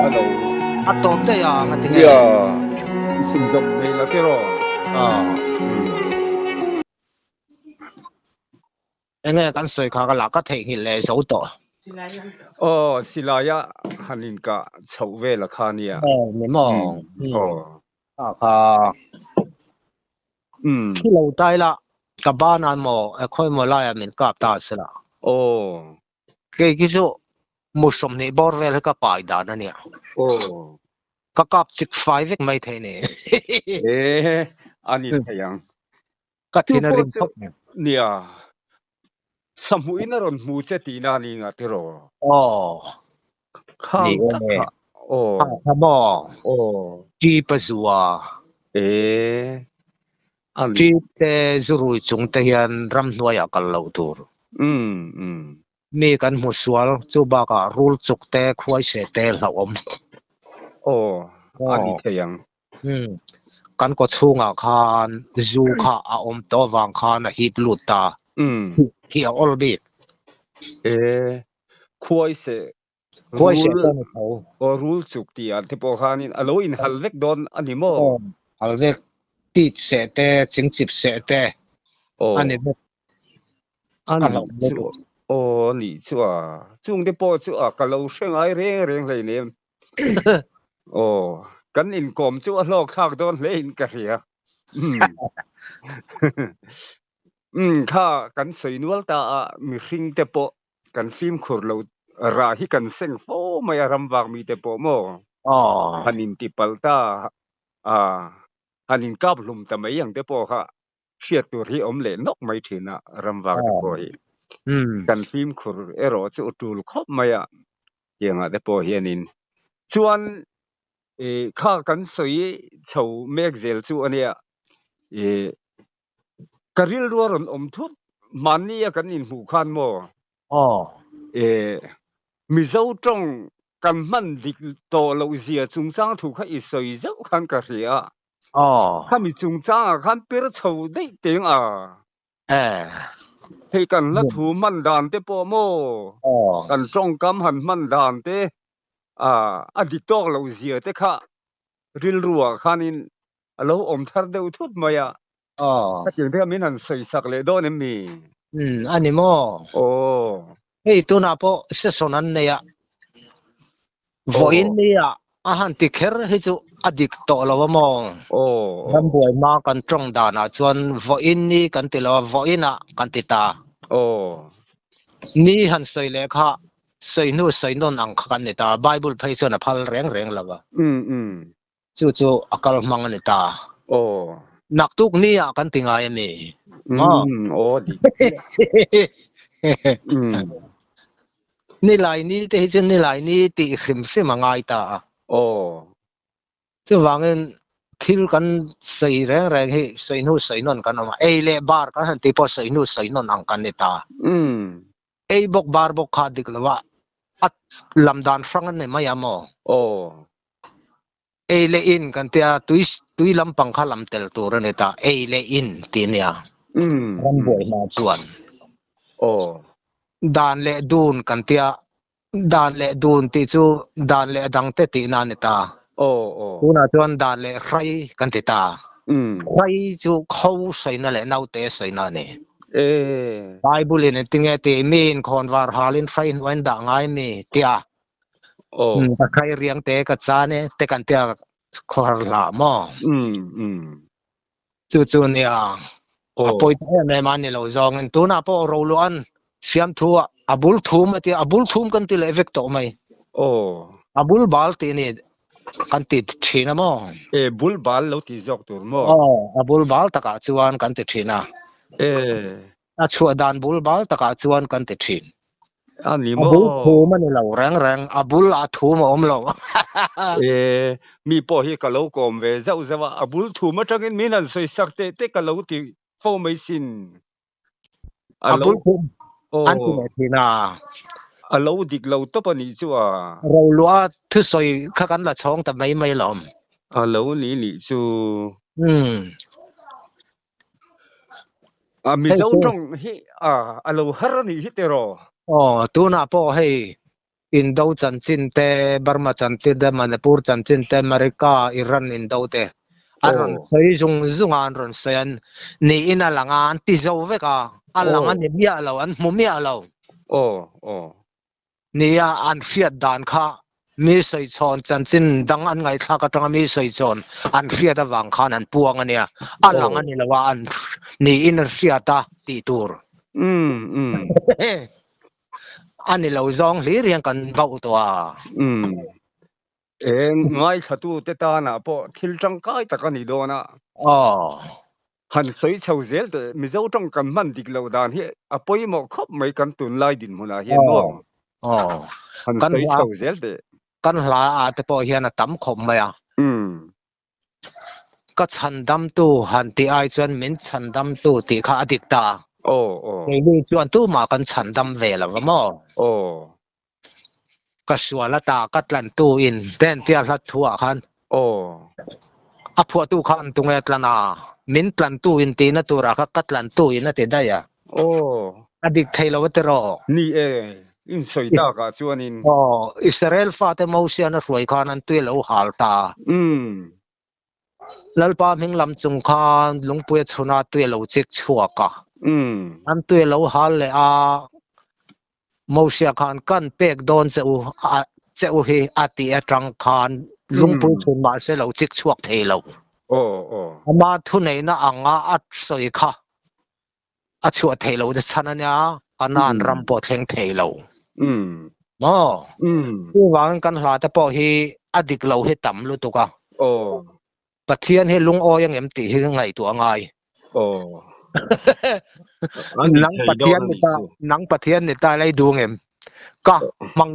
a lo. A tawp daih a nga tinge? Nia, i chhun zawm ngei la tiraw? Aw. Enge kan sawi kha ka lah ka theihnghilh leh zo tawh. Aw, silaia han inkah chhoh vel a kha nia. Aw, ni maw? Aw. A kha. Thi lo ta ila ka banah emaw khawi emaw laiah min kap ta a si la. Aw. Kei khi chu mu 20 bawr vel hi ka pai dan a nia. Aw. Ka kap chik fai vek mai thei ni. E, a ni thei ang. Ka Chu thin a pawh rim chu khawp mai. nia. Sahmuhin a rawn hmu che tihna a ni ngah tiraw? Aw. Khang Ni tak e. kha. Aw. Khang kha maw? Aw. Ṭip a zua. E. A ni. Ṭip te zu rui chung te hian ramhnuaiah kal loh tur. Um um. Mi kan hmu sual, chu bakah rul chuk te, khuai seh te hlauhawm. Aw, a ni Aw. thei ang. Um. Kan kaw chhungah khan zu kha a awm tawh avang khan a hip lut ta. Um. Hi a awl bik. E. Khuai seh Khuai seh rul pawh ni tho. Aw, rul chuk tih ah te pawh khanin a lo inhal vek dawn a ni maw? Aw, hal vek. Tit seh te, chingchip seh te a ni vek. A A nih hlauh chu lutuk. aw, a nih chu a. Chung te pawh chu a ka lo hre ngai reng reng hleinem. Aw, kan inkawm chu a hlawk thlak dawn hle in ka hria. Umm. Umm, kha kan sawi nual ta a, mihring te pawh kan fimkhur lo rah hi kan seng fo mai a ram vak mite pawh maw han in ti palh ta a han in kap hlum ta mai ang te pawh kha hriat tur hi awm leh nawk mai thin a ram vak te pawh hi kan fimkhur erawh chu tul khawp mai a tiangah te pawh hianin chuan kha kan sawi chho mek zel chu ania ih Ka rilru a rawn awm thut, mahni a kan inhmuh khan maw? Aw. E, Mizo tawng kan hman dik tawh loh zia chungchang thu kha i sawi zeuh khan ka hria a. Aw. Khami chungchangah khan per chho daih teng a. E. Hei kan hla thu hman dan te pawh maw? Aw. Kan tawngkam han hman dan te, a, a dik tawk loh zia te kha rilruah khanin A lo awm thar deuh thut mai a. Aw. Khatiang te kha min han sawi sak leh dawn em mi? Umm, a ni maw? Aw. Hei tunah pawh session an nei a, vawiin nia a han ti kher hi chu a dik tawh lo a maw? Aw. Rambuai hma kan tawng danah chuan vawiin ni kan ti lo a, vawiinah kan ti ta. Aw. Ni han sawi leh kha sawi hnu sawi nawn ang kha kan ni ta, Bible phei chuan a phal reng reng lo a. Umm umm. Chu chu a kal hmang a ni ta. Aw. Naktuk ni ah kan ti ngai a mi? Maw? Umm, aw dik chiah. Umm. Nilai ni te hi chu nilai ni tih hrim hrim a ngai ta a. Aw. Chuvangin thil kan sawi reng reng hi sawi hnu sawi nawn kan awm a, ei leh bar kan han tih pawh sawi hnu sawi nawn ang kan ni ta. Umm. Ei bawk bar bawk kha dik lo a, a lam dan hrang an ni mai a maw? Aw. Ei leh in kan tia tui tui lampang kha lam tel tur a ni ta, ei leh in tih nia. Ram buai hma chuan. Aw. Dan leh dun kan tia, dan leh dun tih chu dan leh dang te tihna a ni ta. Aw aw. Tunah chuan dan leh hrai kan ti ta. Hrai chu kho sawina leh naute sawina a ni. E. Bible in engtinge tih mi inkhawnvar halin hrai hnuaiin dah ngai mi tia. Aw. Ka hrai riang te ka chan e te kan tia khawhar hlah maw? Chu chu nia a pawi ta em em a ni lo zawngin tunah pawh roluan siamthu ah a bul thum a tia a bul thum kan ti leh vek tawh mai. Aw. A bul bal tih ni kan ti thin a maw? E bul bal lo ti zawk tur maw? Aw a bul bal takah chuan kan ti thin a. E. A chhuah dan bul bal takah chuan kan ti thin. A ni A bul maw? thum a ni lo reng reng, a bul ah thum a awm lo. E, mi pawh hi ka lo kawm ve zauh zauh a, a bul thum atangin min han sawi sak teh teh ka lo ti fo mai sin. A bul thum an ti leh thin a. A lo dik lo tawp a nih chu a. Roluah thusawi kha kan la chhawng ta mai mai lawm. A lo ni nih chu. Umm. A Mizo tawng hi a a lo har a nih hi tiraw? Aw, tunah pawh hei. Indo chanchin te, Burma chanchin te, Manipur chanchin te, America, Iran indo te an rawn sawi zung zung a, an rawn sawi an niin a lang a, an ti zo vek a, a lang a ni miah lo, an hmu miah lo. Nia an hriat dan kha mi sawi chhawn chanchin dang an ngaihthlak atanga mi sawi chhawn an hriat avang khan an puang a nia, a lang a ni lo a, an niin an hriat a tih tur. A ni lo zawng hlir hian kan bauh tawh a. Eng ngaithlatute tanah pawh thil tangkai tak a ni dawn a. Han sawi chho zel teh, Mizo tawng kan hman dik loh dan hi a pawimawh khawp mai kan tunlai dinhmunah hian maw? Han sawi chho zel teh. Kan hla ah te pawh hian a tam khawp mai a. Ka chhandamtu han tih ai chuan min chhandamtu tih kha a dik ta. Keini chuan tumah kan chhandam ve lo va maw? Ka sual a ta ka tlantu in den tia hlat thu ah khan a phuahtu khan tunge tlan a min tlantu in tihna turah kha ka tlantu in a ti daih a. A dik thei lo a ti rawh. Ni e, in sawi tak ah chuanin. Aw, Israel fate Mosian a hruai khan an tui a lo hal ta. Lalpa hming lam chung khan lungpui a chhun a tui a lo chik chhuak a. An tui a lo hal leh a, Mosia khan kan pek dawn che u a che u hi a tih atang khan lungpui chhun mahse lo chik chhuak thei lo. Ama thuneihna anga a sawi kha a chhuah theih loh te chhan a nia, Kanaan ram pawh thleng thei lo. Maw? Chuvangin kan hla te pawh hi a dik lo hi tam lutuk a. Pathian hi lungawi ang em tih hi ngaihtuah a ngai. Nang Pathian ni ta, nang Pathian ni ta lai duh ang em? Ka hmang,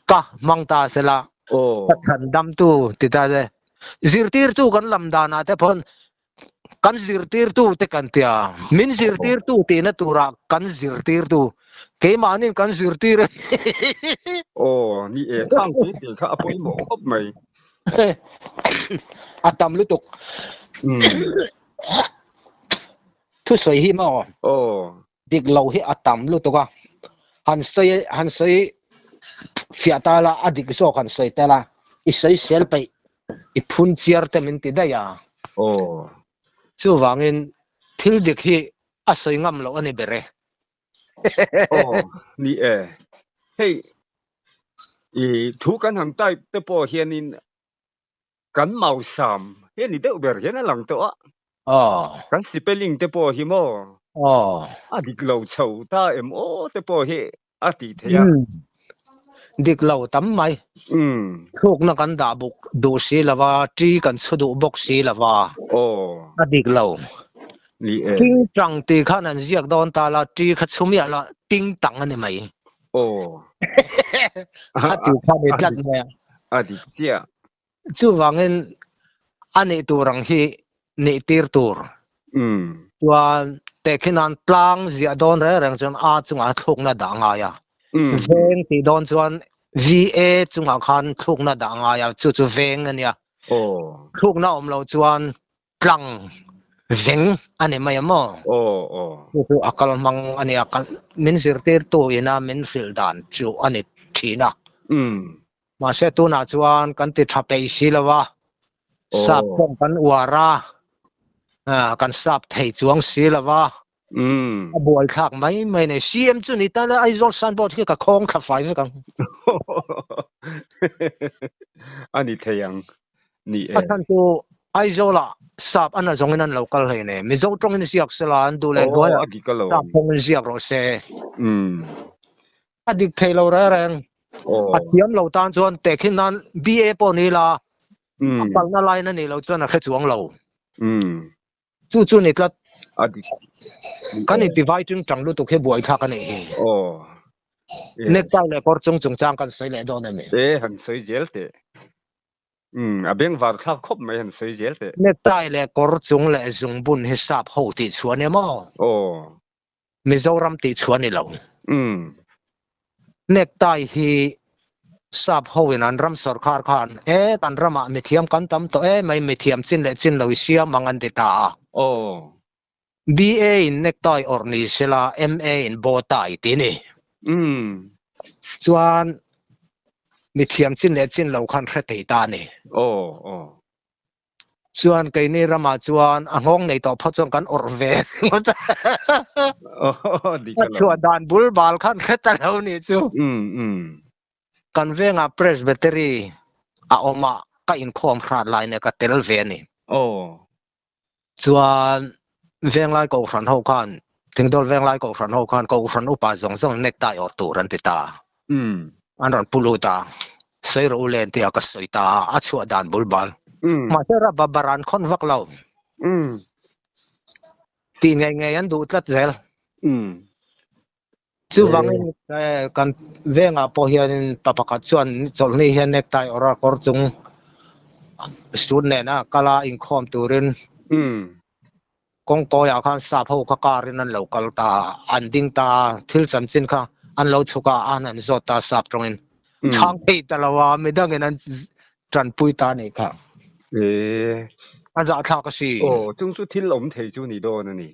ka hmang ta sela, ka chhandamtu ti ta se. Zirtirtu kan lam danah te pawh Kan zirtirtu te kan tia, min zirtirtu tihna turah kan zirtirtu, keimahnin kan zirtir e. Aw, ni e, khang tih tih kha a pawimawh khawp mai. A tam lutuk. Thusawi hi maw? Aw. Dik lo hi a tam lutuk a, han sawi han sawi fiah ta la, a dik zawk han sawi ta la, i sawi sel peih, i phun chiar te min ti daih a. Aw. Chuvangin thil dik hi a sawi ngam loh a ni ber e. Aw, ni e. Hei, i thu kan han type te pawh hianin Kan mausam hi a ni deuh ber hian a lang tawh a. Kan spelling te pawh hi maw a dik lo chho ta em aw te pawh hi a tih theih a. Dik lo tam mai. Thlukna kan dah buk duh si lo va, ṭi kan chhu duh bawk si lo va. A dik lo. Ni e. Ting tang tih khan an ziak dawn ta la, ṭi kha chhu miah la, ting tang a ni mai. Kha tih kha ni tlat mai a. A dik chiah. Chuvangin a nih tur ang hi nih tir tur. Chuan tehkhinan tlang ziah dawn reng reng chuan A chungah thlukna dah ngai a. Veng tih dawn chuan VA chungah khan thlukna dah ngai a, chu chu veng a nia. Thlukna awm lo chuan tlang veng a ni mai a maw? Chu chu a kal hmang a nia, min zirtirtu ina min hrilh dan chu a ni thin a. Mahse tunah chuan kan ti tha peih si lo a, sap pawh kan uar a, kan sap thei chuang si lo a, a buaithlak mai mai nei. CM chu ni ta la Aizawl signboard khi ka khawng thla fai vek ang. A ni thei ang. Ni e. A chhan chu Aizawlah sap a na zawngin an lo kal hlei nei. Mizo tawngin ziak sela an duh leh hnuaiah sap tawngin ziak rawh se. A dik thei lo reng reng. A thiam lo tan chuan tehkhin nan BA pawh ni la, a kalna line a nih loh chuan a hre chuang lo. Chu chu ni tlat. Kan intivai ṭing ṭang lutuk hi buaithlak a nih hi. Necktie leh kawr chung chungchang kan sawi leh dawn em? E, han sawi zel teh. A bengvar thlak khawp mai han sawi zel teh. Necktie leh kawr chung leh zungbun hi sap ho tih chhuah a ni maw? Mizoram tih chhuah a ni lo. Necktie hi sap ho in an ram sawrkar khan e kan ramah mithiam kan tam tawh e mai mithiam chin leh chin lo i siam ang an ti ta a. BA in necktie awrh ni sela MA in bow tie ti ni. Chuan. Mithiam chin leh chin lo khan hre thei ta a ni. Aw aw. Chuan keini ramah chuan a nghawng nei tawh phawt chuan kan awrh ve ringawt a. Aw dik A alawm. chhuah dan bul bal khan hre ta lo ni chu. Um um. Kan vengah Presbytery a awm a, ka inkhawm hrat lai nen ka tel ve a ni. Aw. Chuan Venglai Kohhran ho khan, Thingdawl Venglai Kohhran ho khan Kohhran upa zawng zawng necktie awrh tur an ti ta. An rawn pu lut a, sawi rawh u le an ti a, ka sawi ta a, a chhuah dan bul bal. Mahse raba bar an khawn vak lo. Tih ngei ngei an duh tlat zel. Chuvangin kan vengah pawh hianin pa pakhat chuan chawlhni hian necktie awrh a kawr chung suit nena kal a inkhawm turin kawngkawiah khan sap ho kha car in an lo kal ta a, an ding ta a, thil chanchin kha an lo chhuk a, an han zawt ta a sap tawngin. Chhang thei ta lo a, midangin an tanpui ta a nih kha. A zahthlak a si. Aw, chung chu thil awm thei chu ni dawn a ni.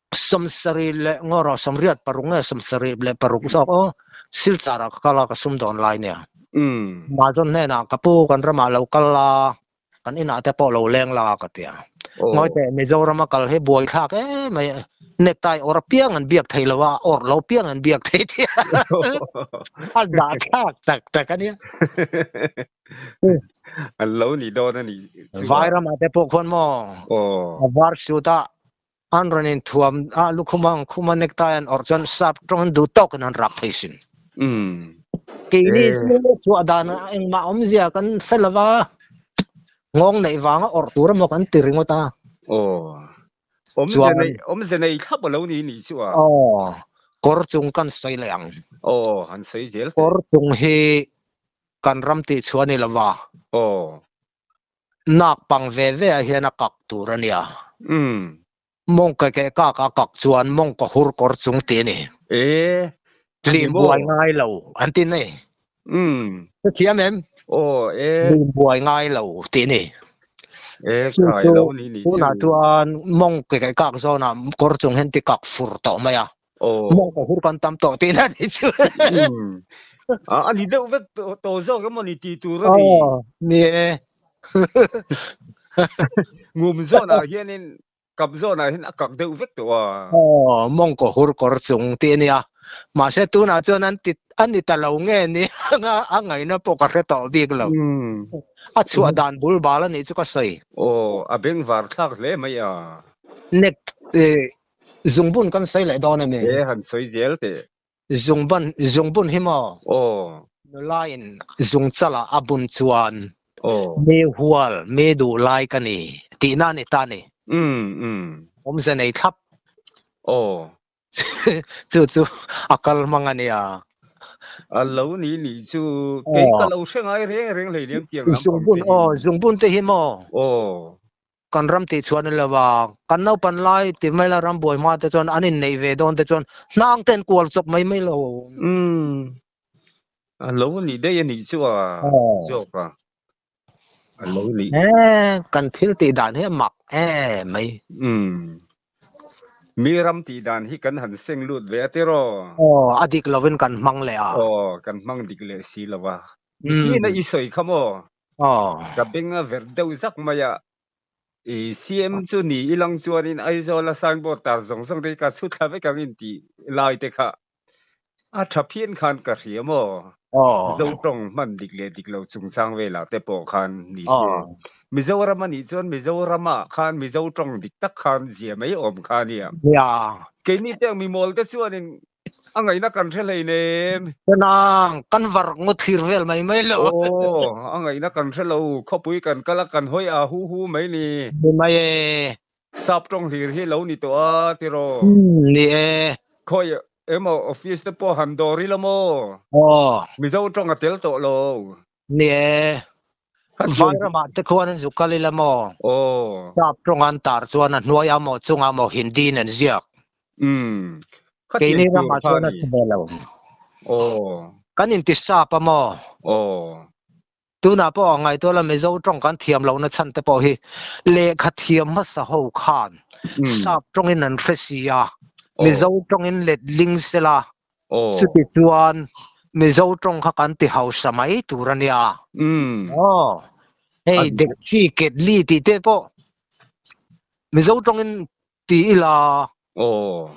Sawmsarih leh ngaw rawh sawmriat paruk nge 76 zawk aw Silchar ah ka kal a ka sum dawn lai nia. Mahzawn hnenah ka pu kan ramah lo kal la kan inah te pawh lo leng la ka ti a. Ngawi teh Mizoram a kal hi buai thlak em mai necktie awrh apiang an biak thei lo a awrh lo piang an biak thei tia a zah thlak tak tak a nia. An lo nih dawn a nih chu a. Vairamah te pawh khuan maw a var suit a An rawn inthuam a, lukhum ang khuma necktie an awrh chuan sap tawng an duh tawkin an rak thei sin. Keini chu chhuah dan ah engmah awmzia kan hre lo va, nghawng neih vanga awrh tur emaw kan ti ringawt a. Aw, awmze nei, awmze nei thlap a lo ni nih chu a. Aw, kawr chung kan sawi leh ang. Aw, han sawi zel teh. Kawr chung hi kan ram tih chhuah a ni lo va. Aw. Nak pang ve ve ah hian a kak tur a nia. Mawng ke keh kak a kak chuan mawng ka hur kawr chung ti a ni. E, a ni Hlim maw? buai ngai lo an ti nei. Hrethiam em? Aw, e. Hlim buai ngai lo ti a ni. E, Chu kai chu lo ni ni chu. tunah chuan mawng ke keh kak zawnah kawr chung hian ti kak fur tawh mai a. Aw. Mawng ka hur kan tam tawh tihna ni chu. A a ni deuh vek tawh zawk emaw ni tih tur a ni. Aw, ni e. Ngum zawnah hianin kap zawnah hian a kak deuh vek tawh a. Aw, mawng ka hur kawr chung tih a nia. Mahse tunah chuan an ti a ni ta lo nge ni anga a ngaihna pawh ka hre tawh bik lo. A chhuah dan bul bal a nih chu ka sawi. Aw, a bengvar thlak hle mai a. Nek Zungbun kan sawi leh dawn a ni. E han sawi zel teh. Zungban, zungbun hi maw? Aw. Nula in zungchala a bun chuan Aw. mi hual, mi duh lai ka ni tihna a ni ta a ni. Um um. Awmze nei thlap. Aw. Chu chu a kal hmang a nia. A lo ni nih chu kei ka lo hre ngai reng reng hleinem tiang lampang Zungbun, te hi. aw, zungbun te hi maw? Aw. Kan ram tih chhuah ni lo a, kan naupan lai ti mai la ram buai hma te chuan an inneih ve dawn te chuan hnang te an kual chawp mai mai lo. Umm, a lo ni daih a nih chu a zawk a, a lo ni. E, kan thil tih dan hi a mak em mai. Umm, mi ram tih dan hi kan han seng lut ve a tiraw? Aw, a dik lovin kan hmang leh a. Aw, kan hmang dik leh si lo a. Nichina i sawi kha maw? Ka beng a verh deuh zak mai a, i CM chu ni i lang chuanin Aizawl a signboard tar zawng zawng te hi ka chhu thla vek ang in tih lai te kha a tha phian khan ka hria maw? Mizo tawng hman dik leh dik lo chungchang velah te pawh khan ni se. Mizoram a nih chuan Mizoramah khan Mizo tawng dik tak khan zia mai awm kha a nia. Keini te ang mimawl te chuanin A ngaihna kan hre hlei nem. Tenang, kan var ngaw thlir vel mai mai lo. Aw, a ngaihna kan hre lo. Khawpui kan kal a, kan hawi a hu hu mai ni. Ni mai e. Sap tawng hlir hi lo ni tawh a, tiraw? Ni e. Khawi emaw office te pawh han dawr ila maw? Aw. Mizo tawng a tel tawh lo. Ni e. Vairamah te khuan an zuk kal ila maw? Aw. Sap tawng an tar chuan a hnuaiah maw chungah maw Hindi in an ziak. Umm. Keini Khatiang tur ramah kha chuan a ni. ti ve lo. Aw. Kan inti sap a maw? Aw. Tunah pawh a ngaihtuah la Mizo tawng kan thiam lohna chhan te pawh hi lehkha thiam hmasa ho khan sap tawngin an hre si a, Mizo tawngin letling sela, chuti chuan Mizo tawng kha kan ti hausa mai tur a nia. Aw. Hei dekchi ketli tih te pawh Mizo tawngin ti ila. Aw.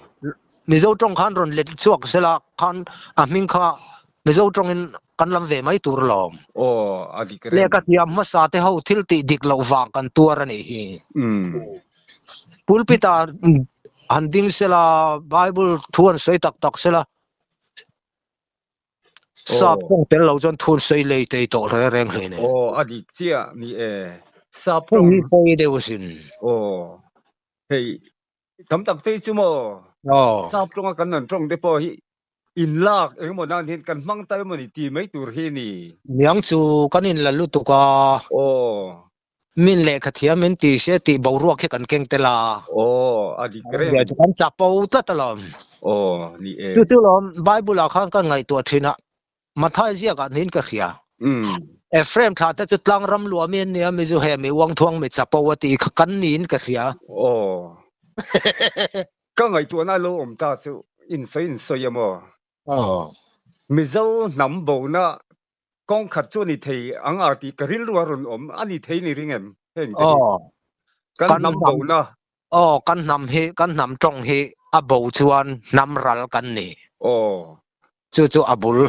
Mizo tawng khan rawn let chhuak sela khan a hming kha Mizo tawngin kan lam ve mai tur alawm. Aw, a dik reng. Lehkha thiam hmasa te ho thil tih dik loh vang kan tuar a nih hi. Pulpit ah han ding sela Bible thu an sawi tak tak sela Sap tawng tel lo chuan thun sawi lei tei tawh reng reng hle nei. Aw, a dik chiah ni e. Sap tawng. Hei hi pawi deuh sin. Aw, hei tam tak te hi chu maw sap tawnga kan han tawng te pawh hi in lak engemaw nan hian kan hmang ta emaw ni ti mai tur hi a ni. Niang chu kan in la lutuk a. Aw. Min lehkha thiam min ti se tih boruak hi kan keng tel a. Aw, a dik reng. Chu kan chapo tlat alawm. Aw, ni e. Chu chu lawm Bible ah khan ka ngaihtuah thin a, Mathai ziakah niin ka hria. Ephraim thlah te chu tlang ram luah mi an nia, mi zu he mi uang thuang mi chapo a tih kha kan niin ka hria. Aw. Ka ngaihtuahna lo awm ta chu insawi insawi a maw? Aw. Mizo hnam bona Kawng khat chu a ni thei ang a tih ka rilru a rawn awm a ni thei ni ring em heng te hi? Kan hnam bona. Aw, kan hnam hi, kan hnam tawng hi a bo chuan hnam ral kan ni. Aw. Chu chu a bul,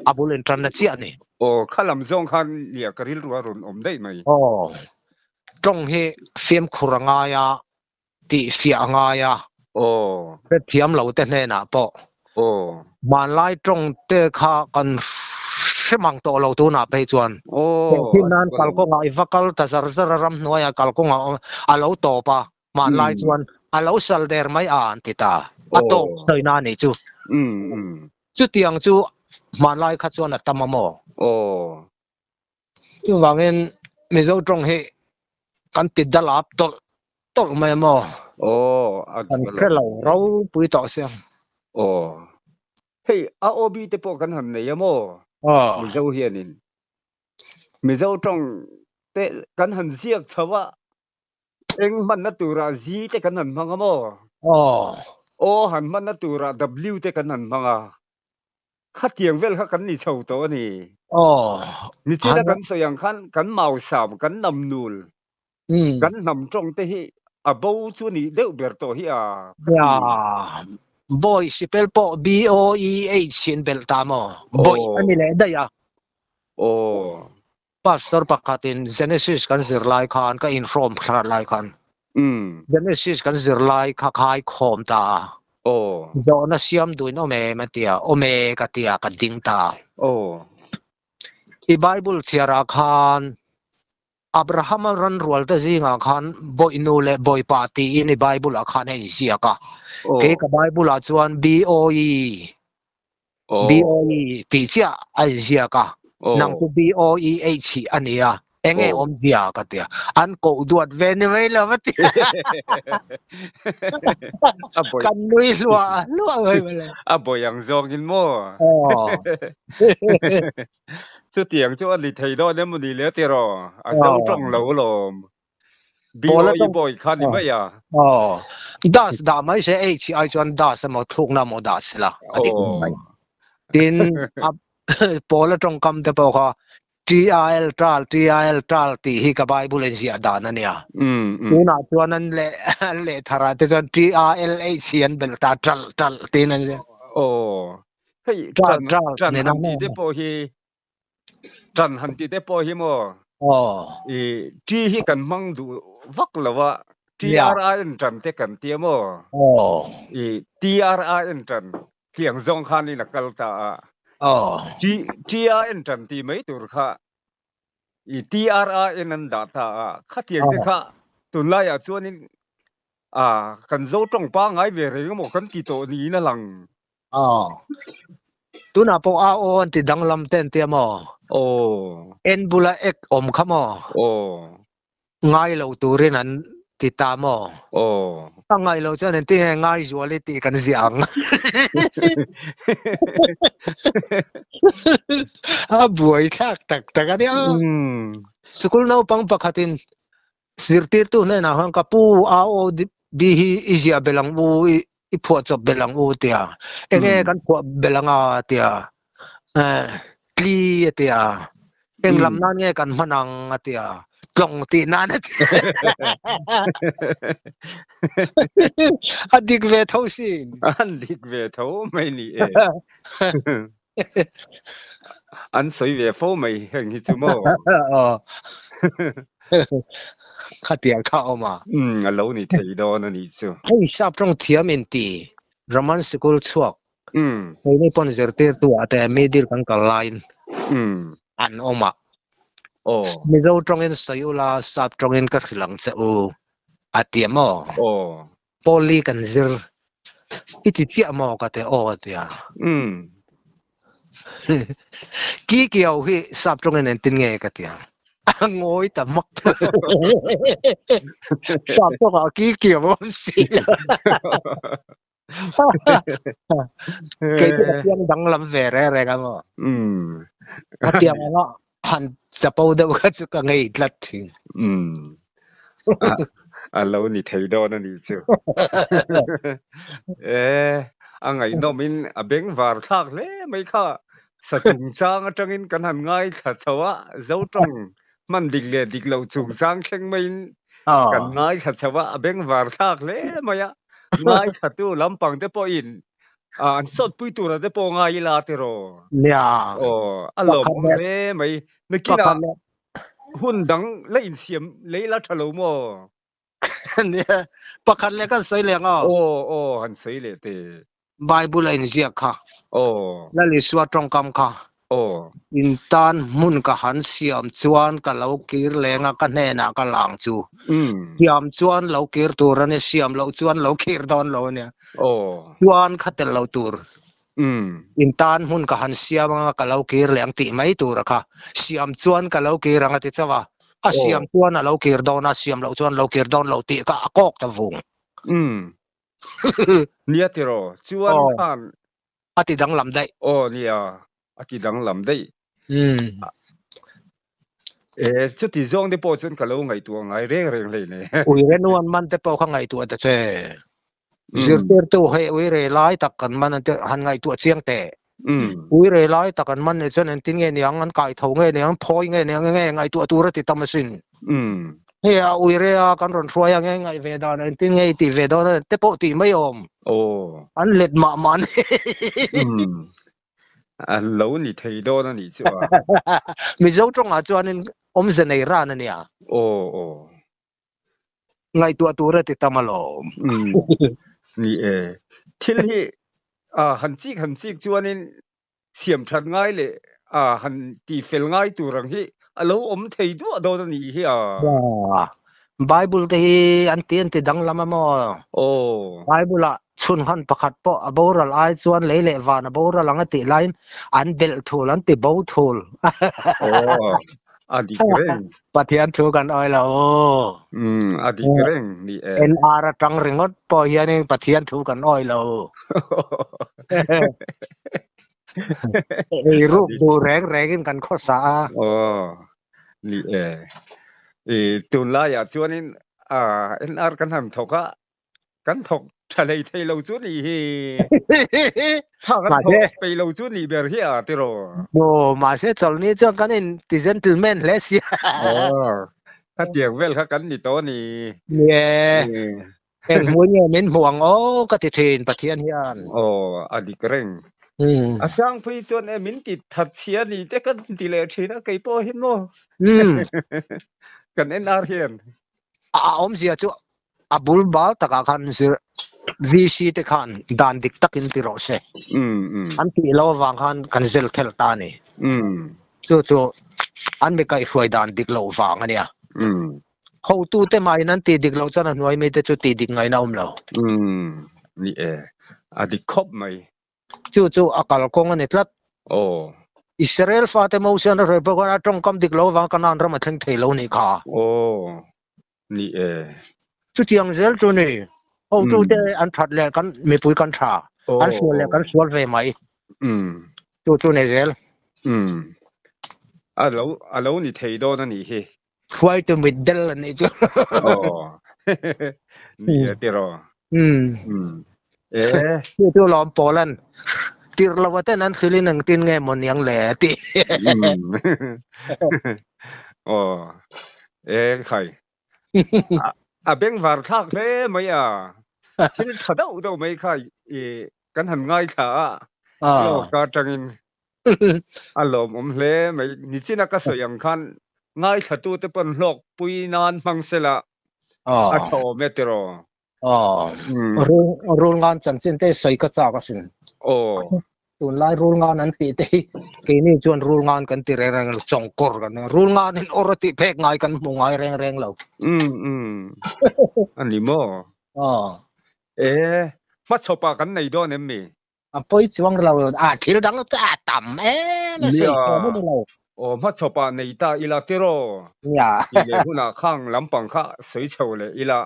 a bul intanna chiah a ni. Aw, kha lam zawng khan nia ka rilru a rawn awm daih mai. Aw, tawng hi fimkhur a ngai a, tihfiah a ngai a. Aw. Hrethiam lo te hnenah pawh. Aw. Hmanlai tawng te kha kan hre mang tawh lo tunah phei chuan. Aw. Engtin nan kalkawngah i va kal ta zar zar a ramhnuaiah kalkawngah a lo tawp a, hmanlai chuan a lo sal der mai a an ti ta. A tawp sawina a nih chu. Chutiang chu hmanlai kha chuan a tam a maw? Aw. Chuvangin Mizo tawng hi kan ti dalap tawlh tawlh mai a maw? Aw, a Kan hre lo ropui tawh sia. Aw, hei AOB te pawh kan han nei a maw? Aw. Mizo hianin Mizo tawng te kan han ziak chho a, eng hmanna turah Z te kan han hmang a maw? Aw. Aw han hmanna turah W te kan han hmang a. Khatiang vel kha kan ni chho tawh a ni. Aw. Nichina kan sawi ang khan kan mausam, kan namnul, kan hnam tawng te hi a bo chu a nih deuh ber tawh hi a ka ti. Ya, Bawi sipel pawh BOEH in belh ta maw? Bawi a ni leh daih a. Aw. Pastor pakhatin Genesis kan zir lai khan ka inhrawm thar lai khan Genesis kan zir lai kha khai khawm ta a. Zawhna siam duhin awm em a ti a, awm e ka ti a, ka ding ta a. I Bible chhiarah khan Abrahama ran rualte zingah khan bawihnu leh bawipa tiin i Bible ah khan a inziak a. Kei ka Bible ah chuan BOE BOE tih chiah a inziak a, nang chu BOEH hi a ni a, eng nge awmzia ka ti a, an koh duat ve ni mai lo a ti a. Kan nui hluah hluah mai mawle. A bawi ang zawngin maw? Chutiang chu a ni thei dawn em ni le tiraw? A zo tawng lo alawm. BOE bawi kha ni mai a. Aw, das dah mai se H ai chuan das emaw thlukna emaw dah sela a dik mai. Tin, a pawl atawngkam te pawh kha TIL tal TIL tal tih hi ka Bible in ziah dan a nia. Tunah chuan an leh an leh tharah te chuan TILH hi an belh ta tal tal tiin an ziah. Aw, hei tan tan han tih te pawh hi Ṭan han tih te pawh hi maw? I Ṭi hi kan hmang duh vak lo a, TRIN ṭan te kan tia maw? I TRIN ṭan tiang zawng khanin a kal ta a, TRIN ṭan tih mai tur kha i TRIN an dah ta a, khatiang te kha tunlaiah chuanin kan zo ṭawng pangngai ve reng emaw kan ti tawh niin a lang. Aw. Tunah pawh a aw an ti danglam te an tia maw? Aw. En bula ek awm kha maw? Aw. Ngai lo turin an ti ta maw? Aw. A ngai lo chuan engtin nge ngai zual i tih kan ziah ang. A buai thlak tak tak a nia. Sikul naupang pakhatin Zirtirtu hnenah khan ka pu a aw bi hi i ziah belh ang u, i phuah chawp belh ang u tia. Enge kan phuah belh anga tia. Tli a ti a, eng lam nan nge kan hman ang a ti a, tlawng tih nan a ti a. Dik ve tho sin. An dik ve tho mai ni e. An sawi ve fo mai heng hi chu maw. Aw. Khatiang kha awm a. Umm a lo ni thei dawn a nih chu. Hei sap tawng thiam in ti Raman sikul chhuak Keini pawn zirtirtu ah te middle kan kal laiin an awm a. Mizo tawngin sawi ula sap tawngin ka hrilh ang che u a ti a maw? Pawli kan zir i ti chiah maw ka ti aw a ti a. Ki kiau hi sap tawngin engtin nge ka ti a. A ngawi ta hmak. Sap tawngah ki kiau a awm si lo. Kei chu ka piang danglam ve reng reng a maw. A tiang anga han chapo deuh kha chu ka ngei tlat thin. A lo ni thei dawn a nih chu. E, a ngaihnawmin a bengvar thlak hle mai kha. Sa chungchang atangin kan han ngaithla chho a, Zotawng hman dik leh dik loh chungchang thleng maiin kan ngaithla chho a, a bengvar thlak hle mai a. Ngaithlatu lampang te pawhin an sawtpui tura te pawh ngai ila tiraw? Nia. Aw, a lawmawm hle mai. Nakinah hun dang la insiam lei la tha lo maw? Nia, pakhat leh kan sawi leh ang aw. Aw, aw, han sawi leh teh. Bible a inziak kha. Aw. Lal Isua tawngkam kha. Aw. In tan hmun ka han siam chuan ka lo kir leng a, ka hnenah ka lang chu. Siam chuan lo kir tur a ni, siam loh chuan lo kir dawn lo a nia. Aw. Chuan kha tel lo tur. In tan hmun ka han siam anga ka lo kir leh ang tih mai tur a kha. Siam chuan ka lo kir ang a ti chauh a. A siam chuan a lo kir dawn a, siam loh chuan lo kir dawn lo tih kha a kawk ta vung. Nia tiraw, chuan khan. A ti danglam daih. Aw nia, a ti danglam daih. E, chuti zawng te pawh chuan ka lo ngaihtuah ngai reng reng hlei nei. Uire nuan man te pawh kha ngaihtuah ta che. Zirtirtu hei uire lai tak kan man an han ngaihtuah chiang teh. Uire lai tak an man nih chuan engtin nge niang, an kai tho nge niang, phawi nge niang, nge ngaihtuah tur a ti tam asin. Hei a uire a kan rawn hruai a nge ngaih ve dan engtin nge i tih ve dawn a te pawh tih mai awm. An let mah mah a ni. An lo ni thei dawn a nih chu a. Mizo tawngah chuanin awmze nei ran a nia. Aw aw. Ngaihtuah tur a ti tam alawm. Ni e. Thil hi han chik han chik chuanin siam that ngai leh han tih fel ngai tur ang hi a lo awm thei duah dawn a nih hi a. Bible te hi an ti an ti danglam a maw? Aw. Bible ah chhunhan pakhat pawh a boral ai chuan lei leh van a boral ang a tih laiin an belh thul an ti bo thul. Aw. A dik reng. Pathian thu kan awi lo. Umm a dik reng ni e. NR atang ringawt pawh hianin Pathian thu kan awi lo. Ei ruk duh reng rengin kan khawsa a. Aw ni e. I tunlaiah chuanin NR kan han thawk a, Kan thawk tha hlei thei lo chu nih hi. Kha kan thawk peih lo chu nih ber hi a tiraw. Aw, mahse chawlhni chuan kan in ti gentleman hle si a. Aw, khatiang vel kha kan ni tawh a ni. Ni e, eng hmui nge min hmuh ang aw ka ti thin Pathian hian. Aw, a dik reng. A tlangpui chuan e min ti that chhia ni te kan ti leh thin a kei pawh hi maw. Kan NR hian. A awmzia chu A bul bal takah khan zir VC te khan dan dik takin ti rawh se. An tih lo avang khan kan zel thelh ta a ni. Chu chu an mi kaihhruai dan dik loh vang a nia. Hotute mahin an tih dik loh chuan a hnuai mite chu tih dik ngaihna awm lo. Ni e, a dik khawp mai. Chu chu a kalkawng a ni tlat. Aw. Israel fate Mosian a hruai pawh khan a tawngkam dik lo avang Kanaan ram a thleng thei lo nih kha. Aw. Ni e. Chutiang zel chu ni. Hotute an that leh kan mipui kan tha. An sual leh kan sual ve mai. Chu chu ni zel. A lo a lo ni thei dawn a nih hi. Hruaitu mit del a nih chu. Aw. Ni e tiraw. E. Chu chu lawm Poland. Tirh lo a ten an hrilhin engtin nge maw niang le tih. Aw e khai. A bengvar thlak hle mai a. Thil tha deuh deuh mai kha i kan han ngaithla a. Lawk atangin a lawmawm hle mai. Nichina ka sawi ang khan ngaithlatute pawn hlawkpui nan hmang sela a tha awm e tiraw. Aw, rul ngan chanchin te sawi ka chak asin. Aw. Tunlai rul ngan an tih te hi keini chuan rul ngan kan ti reng reng lo, chawngkawr kan ti. Rul ngan in awr a tih phek ngai kan hmu ngai reng reng lo. Um um. A ni maw? Aw. E, hmachhawpah kan nei dawn em mi? A pawi chuang lo, a thil dang chu a tam em a sawi thiam a ni lo. Aw hmachhawpah nei ta ila tiraw? Nia. Tih leh hunah khang lampang kha sawi chho leh ila.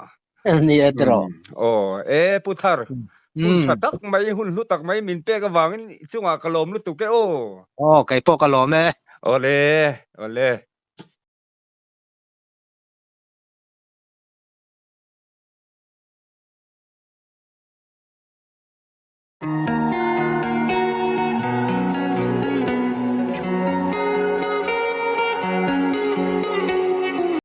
Ni e tiraw. Aw e Pu Thar, hun tha tak mai, hun hlu tak mai min pek avangin i chungah ka lawm lutuk e aw. Aw keipawh ka lawm e. Awle, awle.